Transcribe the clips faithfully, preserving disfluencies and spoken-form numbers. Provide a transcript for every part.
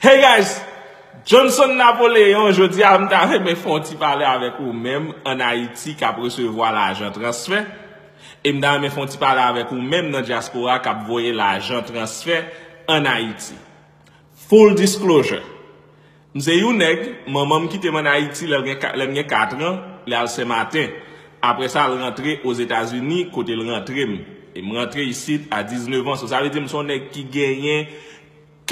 Hey guys, Johnson Napoléon, jodi a m ta renmen fè yon ti pale avèk ou menm ann Ayiti k ap resevwa lajan transfè. E m ta renmen fè yon ti pale avèk ou menm nan dyaspora k ap voye lajan transfè ann Ayiti. Full disclosure. M se yon nèg, manman m kite m ann Ayiti lè l gen ka- lè m gen kat an, li al Senmaten. Apre sa, l rantre Ozetazini, kote l rantre m. E m rantre isit a diznèf an. So, sa vle di m se yon nèg ki genyen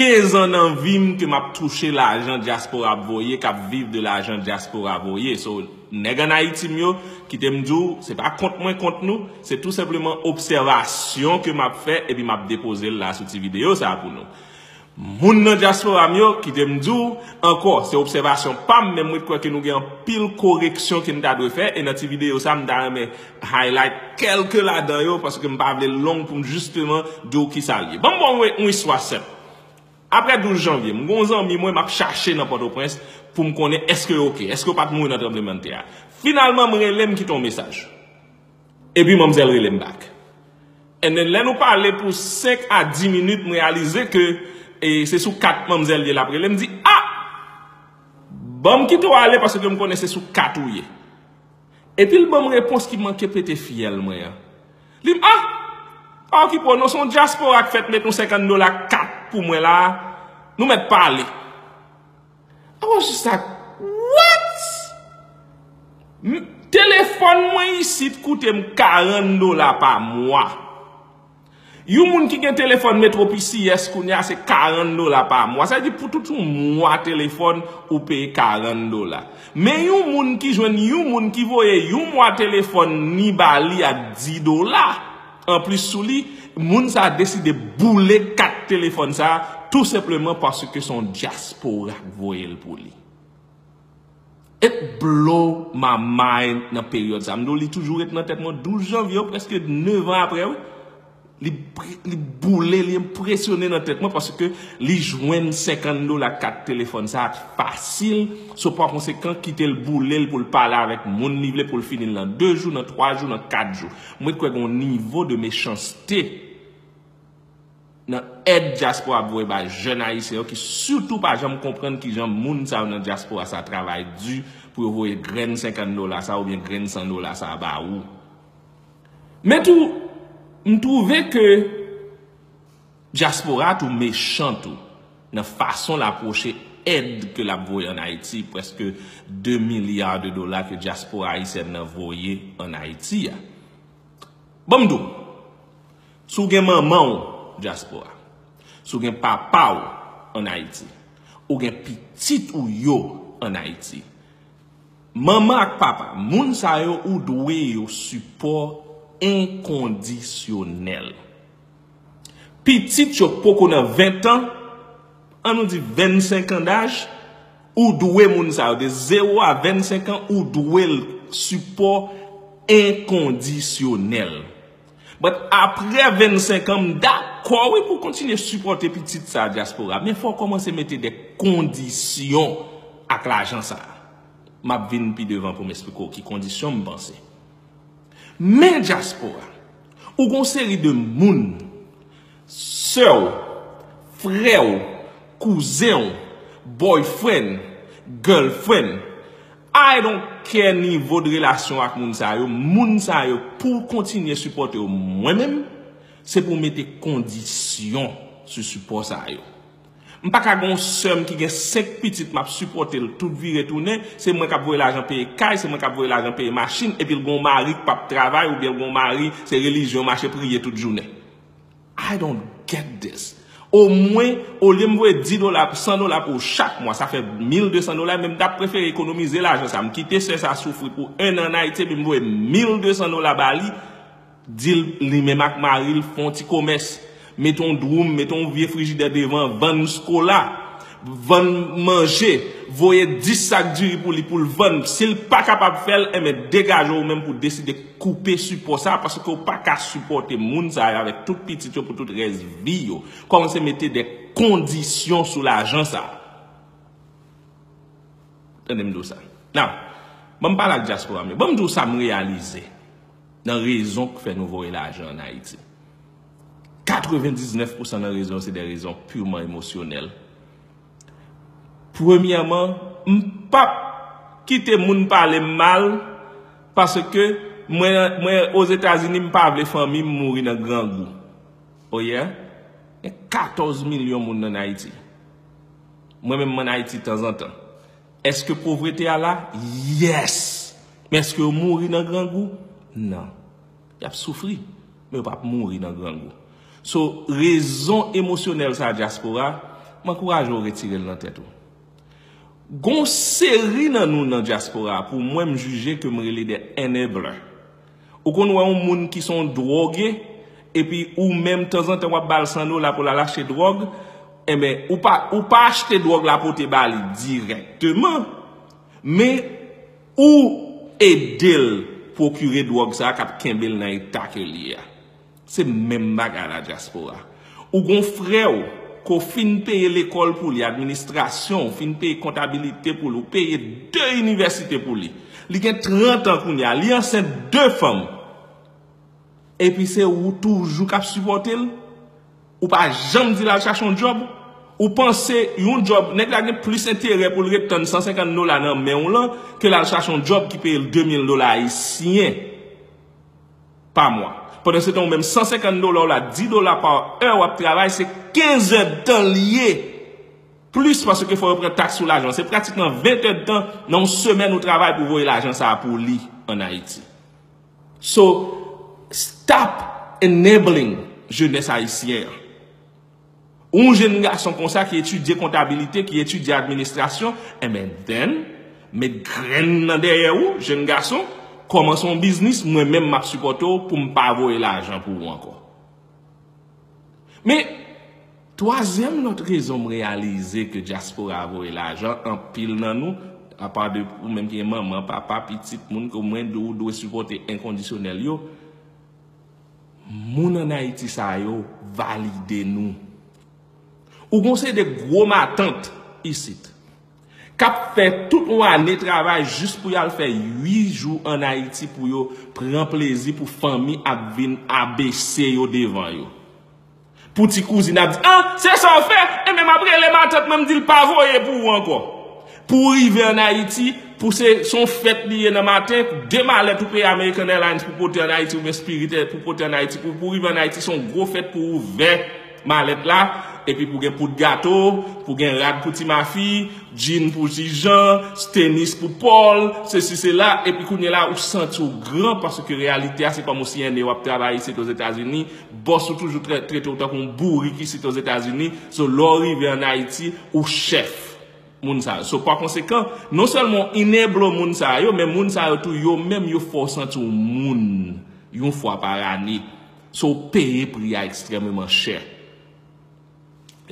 kenz an nan vi m ke m ap touche lajan dyaspora ap voye, k ap viv de lajan dyaspora voye. So, nèg ann Ayiti m yo, kite m di w, se pa kont mwen kont nou, se tou senpleman obsèvasyon ke m ap fè, epi m ap depoze l la sou ti videyo sa a pou nou. Moun nan dyaspora m yo, kite m di w, ankò, se obsèvasyon pa m, men mwen kwè ke nou gen anpil koreksyon ke n ta dwe fè, e nan ti videyo sa a, m ta renmen highlight kèlke ladan yo, paske m pa vle l long pou m jisteman di w kisa l ye. Ban m ba w yon istwa senp. Apre douz janvye, m gen yon zanmi mwen m ap chache nan Pòtoprens pou m konnen èske yo oke, èske yo pa t mouri nan tranblemanntè a. Finalman, m rele, m kite yon mesaj. Epi manmzèl rele m back. And then, lè nou pale pou senk a dis minit, m reyalize ke e, se sou kat manmzèl ye l ap rele. M di, "Ah! Ban m kite w ale paske m konnen se sou kat ou ye." Epi l ban m repons ki manke pete fyèl mwen an. Li di, "Ah! Pa okipe w non, se yon dyaspora k fèt met yon senkant dola kat pou mwen la a. Nou mèt pale." I was just like, "What?" M- Telefòn mwen isit koute m karant dola pa mwa. Yon moun ki gen telefòn Metro P C S kounye a se karant dola pa mwa. Sa vle di pou tout yon mwa telefòn ou peye karant dola. Men yon moun ki jwenn yon moun ki voye yon mwa telefòn ni ba li a dis dola anplis sou li, moun sa a deside boule kat telefòn sa a tou senpleman paske se yon dyaspora k voye l pou li. It blow my mind nan peryòd sa. M di w li toujou ret nan tèt mwen douz janvye, prèske nèf an apre, wi. Li, pre- li boule, li enpresyone nan tèt mwen paske li jwenn senkant dola kat telefòn sa a fasil. So, pa konsekan, kite l boule l pou l pale avèk moun li vle, pou l fini l nan de jou, nan twa jou, nan kat jou. Mwen kwè gen yon nivo de mechanste nan èd dyaspora ap voye bay jèn ayisyen yo ki sitou pa janm konprann kijan moun sa yo nan dyaspora sa travay di pou yo voye grenn senkant dola sa oubyen grenn san dola sa ba ou. Men tou, m twouve ke dyaspora tou mechan tou nan fason l apwoche èd ke l ap voye ann Ayiti, prèske de milya de dola ke dyaspora ayisyèn nan voye ann Ayiti a. Ban m di w, si w gen manman w dyaspora, si w gen papa w ann Ayiti, ou gen pitit ou yo ann Ayiti, manman ak papa, moun sa yo ou dwe yo sipò enkondisyonèl. Pitit yo poko nan ven tan, an nou di vennsenk an daj, ou dwe moun sa yo, de zewo a vennsenk an, ou dwe l sipò enkondisyonèl. But apre vennsenk an, m dakò wi pou w kontinye sipòte pitit sa a dyaspora, men fò w kòmanse mete de kondisyon ak lajan sa a. M ap vin pi devan pou m esplike w ki kondisyon m panse. Men dyaspora, ou gon seri de moun, sè w, frè w, kouzen w, boyfriend, girlfriend, I don't care nivo de relasyon ak moun sa yo, moun sa yo pou w kontinye sipòte yo mwen menm, se pou w mete kondisyon sou sipò sa yo. M pa ka gen yon sè m ki gen senk pitit m ap sipòte l tout vire tounen, se mwen k ap voye lajan peye kay, se mwen k ap voye lajan peye machin, epi l gen yon mari k p ap travay oubyen l gen yon mari se relijyon mache priye tout jounen. I don't get this. Omwen, olye m voye dis dola, san dola pou w chak mwa, sa fè mil de san dola, men m t ap prefere ekonomize lajan sa, m kite sè sa soufri pou en an ann Ayiti, epi m voye mil de san dola ba li, di l li menm ak mari l fè yon ti komès, mete yon dwoum, mete yon vye frijidè devan, vann skola, vann manje, voye dis sak diri pou li pou l vann. Si l pa kapab fè l, enben degaje w menm pou w deside koupe sipò sa a, paske w pa ka sipòte moun sa yo avèk tout pitit yo pou tout rès vi yo. Kòmanse mete de kondisyon sou lajan sa a. Tande m di w sa. Now, ban m pale ak dyaspora m yo. Ban m di w sa m reyalize nan rezon k fè nou voye lajan ann Ayiti. Katrevendiznèf pousan nan rezon yo se de rezon purman emosyonèl. Premyèman, m p ap kite moun pale m mal, paske mwen, mwen Ozetazini, m pa vle fanmi m mouri nan grangou. Oh yeah? Gen katòz milyon moun ann Ayiti. Mwen menm, m ann Ayiti tanzantan. Èske povrete a la? Yes! Men èske yo mouri nan grangou? Non. Y ap soufri, men yo p ap mouri nan grangou. So, rezon emosyonèl sa dyaspora, m ankouraje w retire l nan tèt ou. Gon seri nan nou nan dyaspora, pou mwen, m jije ke m rele de enabler. Ou konn wè yon moun ki se yon dwòge, epi ou menm tanzantan w ap ba l san dola pou l al achte dwòg, enben, ou pa, ou pa achte dwòg la pote ba li dirèkteman, men ou ede l pwokire dwòg sa a k ap kenbe l nan eta ke l ye a. Se menm bagay la dyaspora. Ou gon frè w, ke w fin peye lekòl pou li, administrasyon, w fin peye kontabilite pou li, ou peye de inivèsite pou li. Li gen trant an kounye a, li ansent de fanm. Epi se ou toujou k ap sipòte l? Ou pa janm di l al chache yon djòb? Ou panse yon djòb, nèg la gen plis enterè pou l ret tann san senkant dola nan men w lan ke l al chache yon djòb ki peye l de mil dola ayisyen pa mwa? Pandan se tan, ou menm san senkant dola w la, dis dola pa è w ap travay, se kenz èdtan l ye. Plis paske fò yo pran taks sou lajan. Se pratikman ven èdtan nan yon semèn ou travay pou voye lajan sa a pou li ann Ayiti. So, stop enabling jenès ayisyen an. Ou yon jenn gason konsa ki etidye kontabilite, ki etidye administrasyon, enben, then, met grenn nan dèyè ou, jenn gason, kòmanse yon biznis, mwen menm m ap sipòte w pou m pa voye lajan pou ou ankò. Men, twazyèm lòt rezon m reyalize ke dyaspora voye lajan, anpil nan nou, apa de ou menm ki gen manman, papa, pitit, moun ke mwen di ou dwe sipòte enkondisyonèl yo, moun ann Ayiti sa yo valide nou. Ou gon seri de gwo matant isit k ap fè tout yon ane travay jis pou y al fè uit jou ann Ayiti pou yo pran plezi, pou fanmi ap vin abese yo devan yo. Pou ti kouzin ap di, ah, se sa w fè? Enben, m ap rele matant mwen, m di l pa voye pou ou ankò. Pou w rive ann Ayiti, pou se, se yon fèt li ye nan maten, de malèt ou peye American Airlines pou pote ann Ayiti, oubyen Spirit Air pou pote ann Ayiti, pou, pou w rive ann Ayiti, se yon gwo fèt pou w ouvè malèt la, epi pou gen poud gato, pou gen rad pou ti mafi, djin pou ti jan, tenis pou Pòl, sesi sela, epi kounye la, ou santi w gran, paske reyalite a, se kòmsi w ap travay isit Ozetazini, bòs ou toujou trè-, trete w tankou yon bourik isit Ozetazini, so lè w rive ann Ayiti, ou chèf moun sa yo. So, pa konsekan, non sèlman w enable moun sa yo, men moun sa yo tou, yo menm, yo fè w santi w moun yon fwa pa ane. So, w peye pri a ekstrèmeman chè.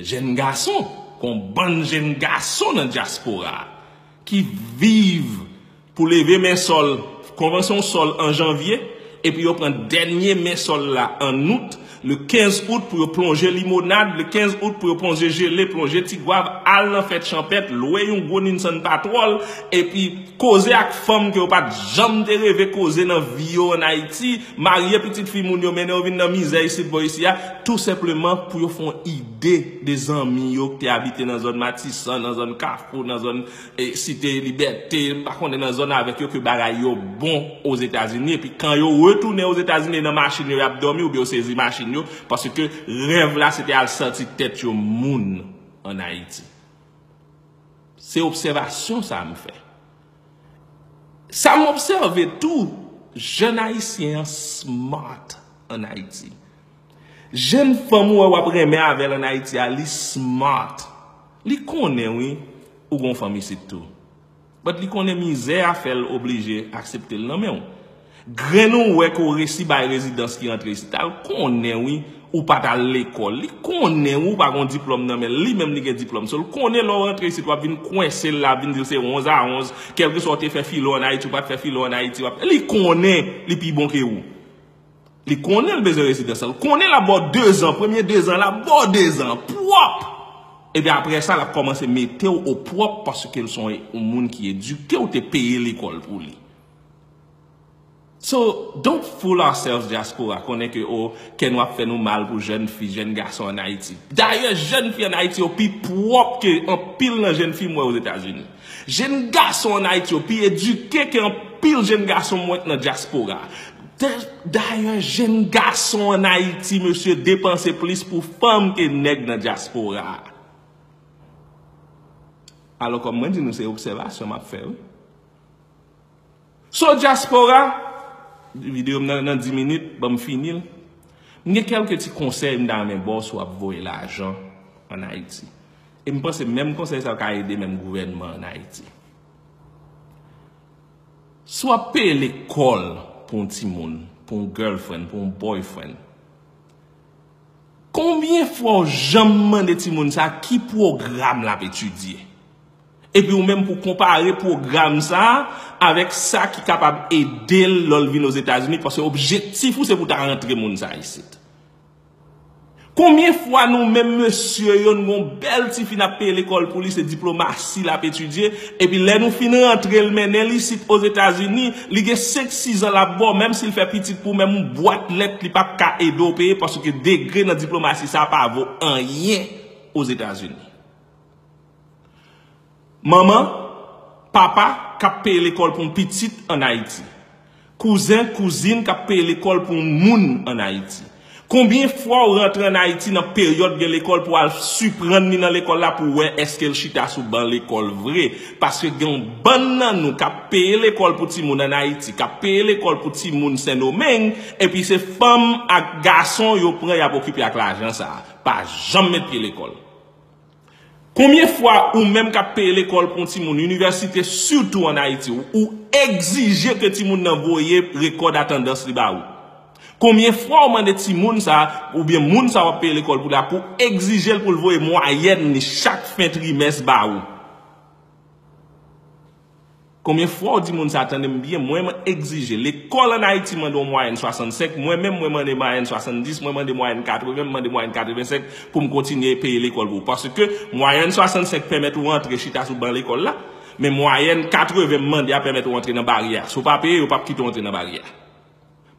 Jèn gason, gon bann jèn gason nan dyaspora a ki viv pou leve men sòl, konvansyon sòl an janvye, epi yo pran dènye men sòl la an out, le kenz out pou yo plonje limonad, le kenz out pou yo plonje jele, plonje ti gwav, al nan fèt chanpèt, lwe yon gwo Nissan Patrol, epi koze ak fanm ke yo pa t janm te reve koze nan vi yo ann Ayiti, marye pitit fi moun yo, mennen yo vin nan mizè isit bò isi a, tou senpleman pou yo fè yon ide de zanmi yo ki te abite nan zòn Matisan, nan zòn Kafou, nan zòn, eh, Site Libète, m pa konnen nan zòn avèk yo ke bagay yo bon Ozetazini, epi kan yo retounen Ozetazini, e nan machin yo y ap dòmi, oubyen yo sezi machin yo, paske rèv la se te al santi tèt yo moun ann Ayiti. Se obsèvasyon sa a m fè. Sa m obsève tou, jèn ayisyen an smart ann Ayiti. Jèn fanm ou wè w ap renmen avè l ann Ayiti a, li smart. Li konnen, wi, ou gon fanm isit tou. But li konnen mizè a fè l oblije aksepte l nan men w. Grenn ou wè ke w resi bay rezidans ki rantre isit la, l konnen, wi, ou pa t al lekòl. Li konnen, wi, ou pa gon diplòm nan men l. Li menm, li gen diplòm. So, l konnen lè w rantre isit, w ap vin kwense l, l ap vin di l se onz a onz. Kèlkeswa w te fè filo ann Ayiti, ou pa t fè filo ann Ayiti, w ap, li konnen li pi bon ke ou. Li konnen l bezwen rezidans lan. L konnen l ap ba w dezan. Premye dezan, l ap ba w dezan. Pwòp! Epi apre sa, l ap kòmanse mete w o pwòp paske l se yon, yon moun ki edike, ou te peye lekòl pou li. So, don't fool ourselves, dyaspora, konnen ke o, kè nou ap fè nou mal pou jèn fi, jèn gason ann Ayiti. Dayè, jèn fi ann Ayiti yo pi pwòp ke anpil nan jèn fi m wè Ozetazini. Jèn gason ann Ayiti yo pi edike ke anpil jèn gason m wè k nan dyaspora. Da- Dayè, jèn gason ann Ayiti, mesye, depanse plis pou fanm ke nèg nan dyaspora. Alò, kòm mwen di nou, se obsèvasyon m ap fè, wi. So, dyaspora, videyo m nan, nan dis minit, ban m fini l. M gen kèlke ti konsèy m ta renmen ba w si w ap voye lajan ann Ayiti. E m panse menm konsèy sa yo ka ede menm gouvènman ann Ayiti. Si w ap peye lekòl pou yon timoun, pou yon girlfriend, pou yon boyfriend, konbyen fwa w janm mande timoun sa ki pwogram l ap etidye? Epi ou menm pou konpare pwogram sa avèk sa ki kapab ede l lè l vin Ozetazini, paske objektif ou se pou ta rantre moun sa isit. Konbyen fwa nou menm mesye yo, nou gon bèl tifi n ap peye lekòl pou li, se diplomasi l ap etidye, epi lè nou fin rantre l mennen l isit Ozetazini, li gen senk sis an l ap ba w, menm si l fè pitit pou menm yon bwat lèt, li p ap ka ede w peye, paske degre nan diplomasi sa pa vo anyen Ozetazini. Manman, papa k ap peye lekòl pou yon pitit ann Ayiti. Kouzen, kouzin k ap peye lekòl pou yon moun ann Ayiti. Konbyen fwa w rantre ann Ayiti nan peryòd gen lekòl pou w al siprann li nan lekòl la pou w wè èske l chita sou ban lekòl vre? Paske gen yon bann nan nou k ap peye lekòl pou timoun ann Ayiti, k ap peye lekòl pou timoun Sendomeng, epi se fanm ak gason yo pran y ap okipe ak lajan sa a. Pa janm met pye lekòl. Konbyen fwa ou menm k ap peye lekòl pou yon timoun, inivèsite, sitou ann Ayiti, ou, ou egzije ke timoun nan voye rekòd atandans li ba ou? Konbyen fwa ou mande timoun sa, oubyen moun sa w ap peye lekòl pou la, pou egzije l pou l voye mwayèn li chak fen trimès ba ou? Konbyen fwa w di moun sa, tande m byen, mwen, mwen egzije. Lekòl ann Ayiti mande yon mwayèn swasannsenk, mwen menm, mwen mande mwayèn swasanndis, mwen mande mwayèn katreven, mwen mande mwayèn katrevensenk pou m kontinye peye lekòl pou ou. Paske mwayèn swasansenk pèmèt ou antre chita sou ban lekòl la, men mwayèn katreven m mande a pèmèt ou antre nan baryè a. Si w pa peye, yo p ap kite w antre nan baryè a.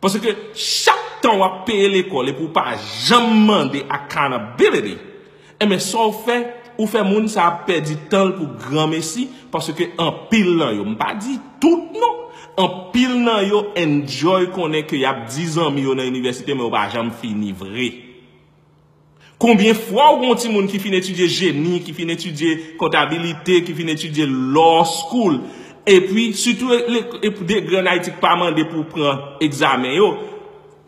Paske chak tan w ap peye lekòl epi w pa janm mande accountability, enben, sa w fè, ou fè moun sa ap pèdi tan l pou granmesi, paske anpil nan yo, m pa di tout non, anpil nan yo enjoy konnen ke y ap di zanmi yo nan inivèsite, men yo pa janm fini vre. Konbyen fwa w gen yon timoun ki fin etidye jeni, ki fin etidye kontabilite, ki fin etidye law school, epi sitou e, e, e degre ann Ayiti k pa mande pou w pran egzamen yo,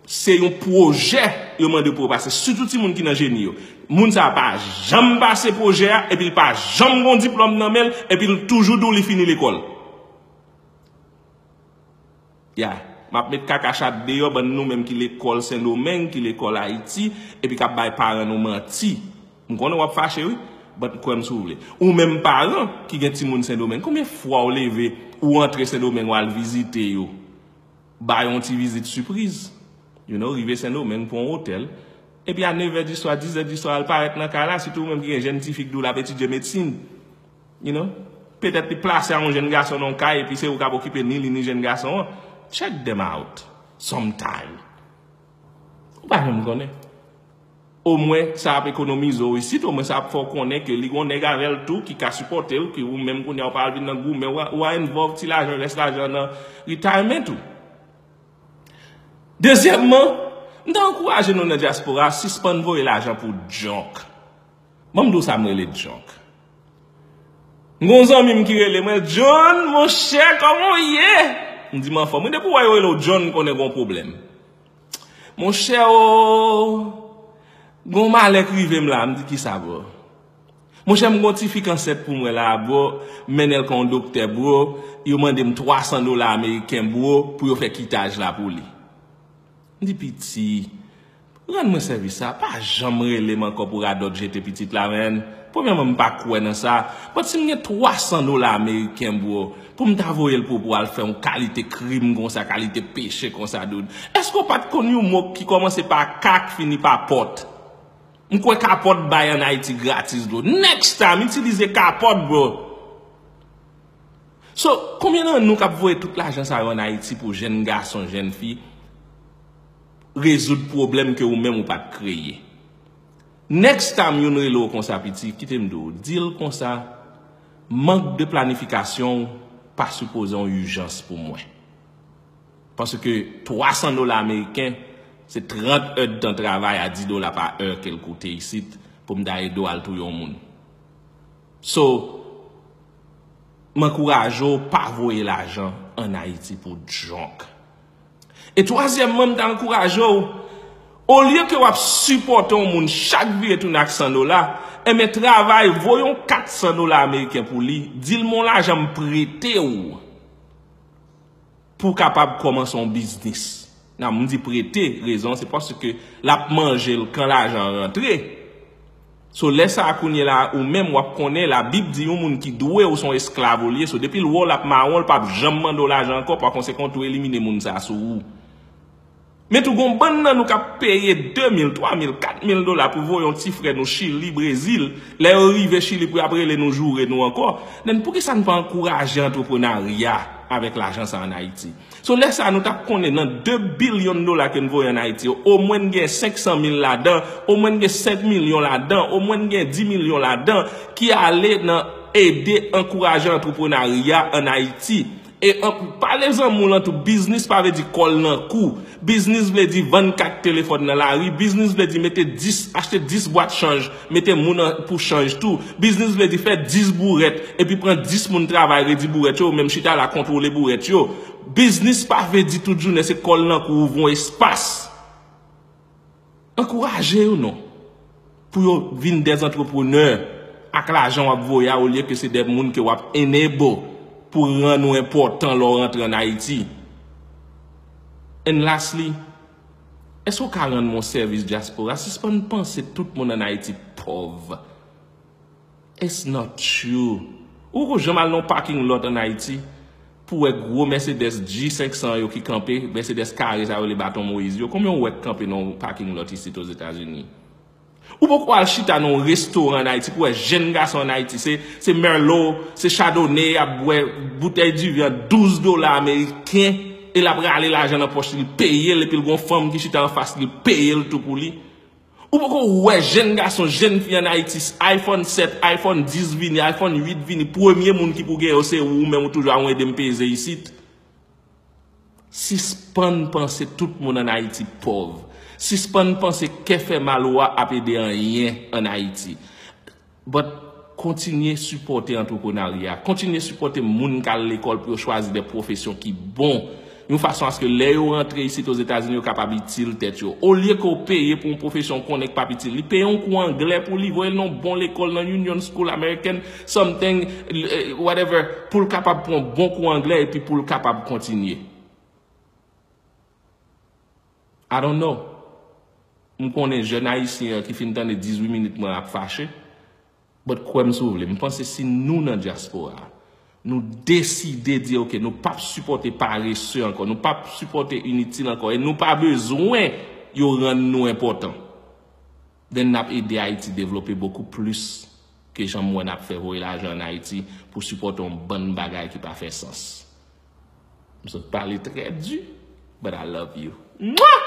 se yon pwojè yo mande pou w pase, sitou timoun ki nan jeni yo. Moun sa a pa janm pase pwojè a, epi l pa janm gen yon diplòm nan men l, epi l toujou di w li fini lekòl. Ya, m ap met kaka chat deyò, bann nou menm ki lekòl Sendomeng, ki lekòl Ayiti, epi k ap bay paran nou manti. M konnen w ap fache, wi. But kwè m si w vle. Ou menm paran ki gen timoun Sendomeng, konbyen fwa w leve, ou antre Sendomeng, w al vizite yo, ba yo yon ti vizit sipriz? You know, rive Sendomeng, pran yon otèl, epi a nevè di swa, dizè di swa, al parèt nan kay la, sitou ou menm ki gen jèn tifi k di w l ap etidye medsin. You know? Petèt li plase a yon jèn gason nan yon kay, epi se ou k ap okipe ni li, ni jèn gason an. Check them out sometime. Ou pa janm konnen. Omwen, sa ap ekonomize w isit, omwen sa ap fè w konnen ke li gon nèg avè l tou ki ka sipòte l, ke ou menm kounye a ou pa al vin nan goumen, ou a, ou a envolve ti lajan, rès lajan nan retirement ou. Dezyèmman, m ta ankouraje nou nan dyaspora, sispann voye lajan pou junk. Ban m di w sa m rele junk. M gon zanmi m ki rele mwen, "John, monchè, kòman w ye?" M di, "M anfòm." Wi, depi w wè yo rele w John, m konnen gon pwoblèm. "Monchè, o, gon malè k rive m la." M di, "Kisa, bro?" "Monchè, m gon ti fi k ansent pou mwen la, bro. M mennen l kay yon doktè, bro. Yo mande m twa san dola ameriken, bro, pou yo fè kitaj la pou li." M di, "Piti, rann mwen sèvis sa, pa janm rele m ankò pou radòt jete pitit la, man. Premyèman, m pa kwè nan sa. But si m gen twa san dola ameriken, bro, pou m ta voye l pou, pou al fè yon kalite krim konsa, kalite peche konsa, dude. Èske w pa t konn yon mo ki kòmanse pa K, k fini pa pòt? M kwè kapòt bay ann Ayiti gratis, bro. Next time, itilize kapòt, bro." So, konbyen nan nou k ap voye tout lajan sa yo ann Ayiti pou jèn gason, jèn fi rezoud pwoblèm ke ou menm ou pa t kreye? Next time youn rele w konsa, piti, kite m di w, di l konsa, mank de planifikasyon w pa sipoze yon ijans pou mwen. Paske twa san dola ameriken, se trant èdtan travay a dis dola pa è ke l koute isit pou m ta ede w al touye yon moun. So, m ankouraje w pa voye lajan ann Ayiti pou junk. E twazyèmman, m ta ankouraje w, olye ke w ap sipòte yon moun chak vire tounen ak san dola, enben travay, voye yon kat san dola ameriken pou li, di l men yon lajan m prete w pou w kapab kòmanse yon biznis. Nan, m di prete, rezon se paske l ap manje l kan lajan an rantre. So, lè sa a kounye la, ou menm w ap konnen, Labib di yon moun ki dwe ou se yon esklav ou l ye. So, depi l wè w l ap mawon, l p ap janm mande w lajan ankò, pa konsekan, w tou elimine moun sa a sou ou. Men tou, gon bann nan nou k ap peye de mil, twa mil, kat mil dola pou voye yon ti frè nou Chili, Brezil. Lè yo rive Chili pou y ap rele nou joure nou ankò. Then, poukisa n pa ankouraje antreprenarya avèk lajan sa ann Ayiti? So, lè sa a, nou t ap konnen nan de bilyon dola ke n voye ann Ayiti yo, omwen n gen senk san mil ladan, omwen n gen senk milyon ladan, omwen n gen dis milyon ladan ki ale nan ede ankouraje antreprenarya ann Ayiti. E an, pale zanmi w lan tou, biznis pa vle di kòl nan kou. Biznis vle di vann kat telefòn nan lari. Biznis vle di mete dis, achte dis bwat chanj, mete moun an pou chanj tou. Biznis vle di fè dis bourèt, epi pran dis moun travay, redi bourèt yo, ou menm chita la kontwole bourèt yo. Biznis pa vle di tout jounen se kòl nan kou, ouvri yon espas. Ankouraje yo non, pou yo vin dè antreprenè ak lajan w ap voye a, olye ke se dè moun ke w ap enable pou rann ou enpòtan lè w rantre ann Ayiti. And lastly, èske w ka rann mwen sèvis dyaspora? Sispann panse tout moun ann Ayiti pòv. It's not true. Ou poko janm al nan yon parking lot ann Ayiti pou wè gwo Mercedes G senk san yo ki kanpe, Mercedes kare sa yo rele Baton Moyiz yo? Konbyen w wè k kanpe nan yon parking lot isit Ozetazini? Ou poko al chita nan yon restoran ann Ayiti pou wè jèn gason ann Ayiti, se, se Merlot, se Chardonnay, y ap bwè boutèy diven an douz dola ameriken, e l ap rale lajan nan pòch li, l peye l, epi l gon fanm ki chita anfas li, l peye l tou pou li. Ou poko wè jèn gason, jèn fi ann Ayiti, iPhone sèt, iPhone dis vini, iPhone uit vini, premye moun ki pou gen yo se ou, ou menm ou toujou a mwen ede m peze isit. Sispann panse tout moun ann Ayiti pòv. Sispann panse kè fè mal ou a ap ede anyen ann Ayiti. But kontinye sipòte antreprenarya. Kontinye sipòte moun k al lekòl pou yo chwazi de pwofesyon ki bon. Yon fason aske lè yo rantre isit Ozetazini, yo kapab itil tèt yo. Olye ke w peye pou yon pwofesyon w konnen k p ap itil li, peye yon kou anglè pou li, voye l nan yon bon lekòl, nan Union School American, something, eh, whatever, pou l kapab pran yon bon kou anglè epi pou l kapab kontinye. I don't know. M konnen jèn ayisyen an ki fin tande dizuit minit mwen ap fache. But kwè m si w vle, m panse si nou nan dyaspora a, nou deside di, oke, nou p ap sipòte parese ankò, nou p ap sipòte initil ankò, e nou pa bezwen yo rann nou enpòtan, then n ap ede Ayiti devlope bokou plis ke jan m wè n ap fè voye lajan ann Ayiti pou sipòte yon bann bagay ki pa fè sans. M sot pale trè di, but I love you. Mwah!